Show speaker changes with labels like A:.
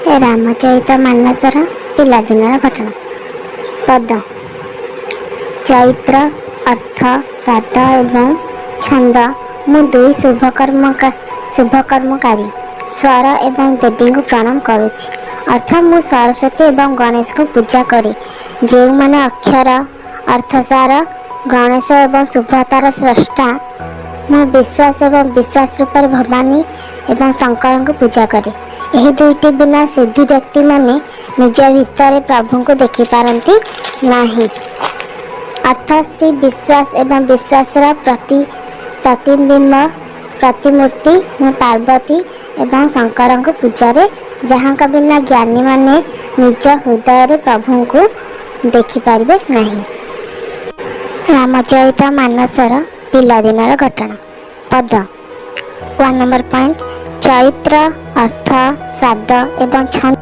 A: ରାମଚରିତ ମାନସର ପିଲାଦିନର ଘଟଣା। ପଦ। ଚୈତ୍ର, ଅର୍ଥ, ସ୍ୱାଦ ଏବଂ ଛନ୍ଦ। ମୁଁ ଦୁଇ ଶୁଭକର୍ମକାରୀ ସ୍ୱର ଏବଂ ଦେବୀଙ୍କୁ ପ୍ରଣାମ କରୁଛି। ଅର୍ଥ, ମୁଁ ସରସ୍ୱତୀ ଏବଂ ଗଣେଶଙ୍କୁ ପୂଜା କରେ, ଯେଉଁମାନେ ଅକ୍ଷର, ଅର୍ଥସାର, ଗଣେଶ ଏବଂ ଶୁଭତାର ସ୍ରଷ୍ଟା। ମୁଁ ବିଶ୍ୱାସ ଏବଂ ବିଶ୍ୱାସ ରୂପରେ ଭବାନୀ ଏବଂ ଶଙ୍କରଙ୍କୁ ପୂଜା କରେ। ଏହି ଦୁଇଟି ବିନା ସିଦ୍ଧି ବ୍ୟକ୍ତିମାନେ ନିଜ ଭିତରେ ପ୍ରଭୁଙ୍କୁ ଦେଖିପାରନ୍ତି ନାହିଁ। ଅର୍ଥ, ଶ୍ରୀ ବିଶ୍ୱାସ ଏବଂ ବିଶ୍ୱାସର ପ୍ରତିବିମ୍ବ, ପ୍ରତିମୂର୍ତ୍ତି। ମୁଁ ପାର୍ବତୀ ଏବଂ ଶଙ୍କରଙ୍କୁ ପୂଜାରେ, ଯାହାଙ୍କ ବିନା ଜ୍ଞାନୀମାନେ ନିଜ ହୃଦୟରେ ପ୍ରଭୁଙ୍କୁ ଦେଖିପାରିବେ ନାହିଁ। ରାମଚରିତ ମାନସର ପିଲାଦିନର ଘଟଣା। ପଦ। 1 ନମ୍ବର ପଏଣ୍ଟ, ଚୈତ୍ର, ଅର୍ଥ, ସ୍ୱାଦ ଏବଂ ଛନ୍ଦ।